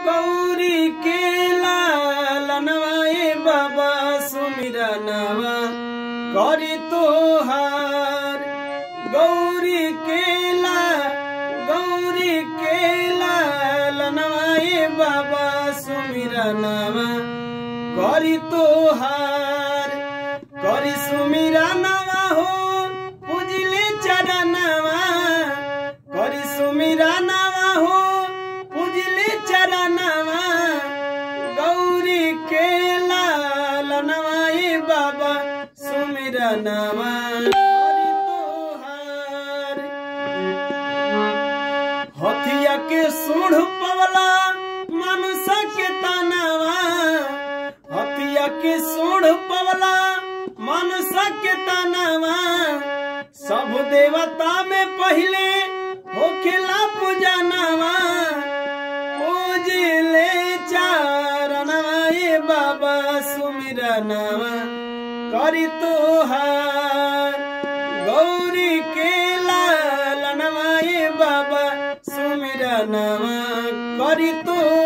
गौरी के लालनवा ए बाबा सुमिरनवा करी तोहार। गौरी के ला गौरी के लालनवा ए बाबा सुमिरनवा करी तोहार। करी सुमिरनवा हो पूजले चरणवा, करी सुमिरनवा हो पूजले चरणवा। गौरी के लालनवा ए बाबा सुमिरनवा करी तोहार। हथिया के सूढ़ पवला मनुष्य के तनवा, हथिया के सूढ़ पवला मनुष्य के तनवा। सब देवता में पहले होखेला पूजनवा, पूजले चरणवा ए बाबा सुमिरनवा करी तोहार। गौरी के लालनवा ए बाबा सुमिरनवा करी तोहार।